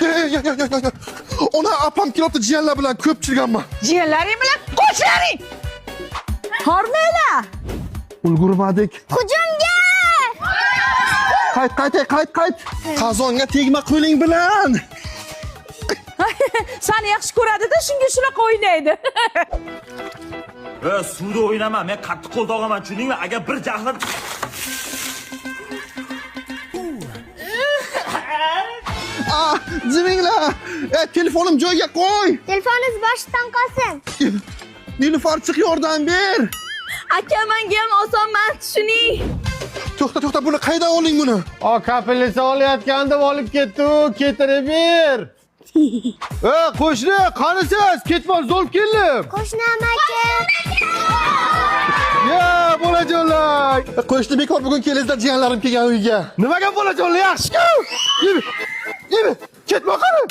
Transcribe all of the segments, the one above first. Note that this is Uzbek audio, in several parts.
Yo, yo, yo, yo, yo. Ona, opam kelyapti jiyanlar bilan, ko'pchilik hamma. Jiyanlaring bilan qo'shilaring. Hormanglar. Ulgurmadik. Hujumga! Qayt, qayt, qayt, qayt. Qozonga tegma qo'ling bilan. Seni yaxshi ko'radi-da, shunga shunaqa o'ynaydi. E, suvda o'ynama, men qattiq qo'l tog'aman, tushundingmi? Agar bir jahlim Ah, jiminglar. E, telefonim joyiga qo'y. Telefoningiz boshidan qolsin. Nilufar, chiq, yordam ber. Aka, menga ham oson emas, tushuning. To'xta, to'xta, buni qaydan olding buni? O kapelnitsa olayotgandim, olib ketdi u, ketirib ber. E, qo'shni, qanisiz? Ketmon zo'rib keldim. Qo'shni amaki. Ya, bolajonlar. E, qo'shni bekor bugun kelingizlar, jiyanlarim kelgan uyga. Nimaga bolajonlar, yaxshi-ku? Yur, yur, ketmon qani?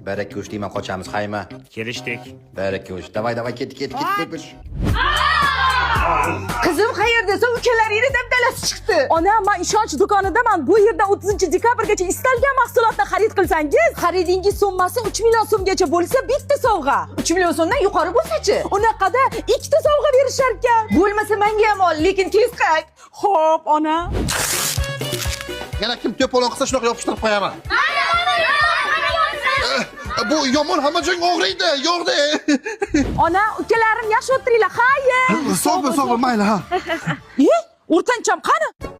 Bir ikki uch deyman, qochamiz, hayma. Kelishdik. Bir ikki uch. Давай, давай, ketdik, ketdik, ketdik, ketdik. Qizim qayerdasan? Ukalaringni dabdalasi chiqdi. Ona, men ishonch do'konidaman. Bu yerda 30 dekabrgacha istalgan mahsulotni xarid qilsangiz, xaridingiz summasi 3 million so'mgacha bo'lsa, bitta sovg'a. 3 million so'mdan yuqori bo'lsa-chi? Unaqada ikkita sovg'a berishar ekan. Bo'lmasa menga ham ol, lekin tez qayt. Xo'p, ona. Yana kim to'polon qilsa, shunaqa yopishtirib qo'yaman. E, bu yomon, hamma joying og'riydi, yo'qdi. Ona, ukalarim yaxshi o'tiringlar. Xayr. Sog' bo'l, sog' bo'l, mayli, ha. E, o'rtancham qani?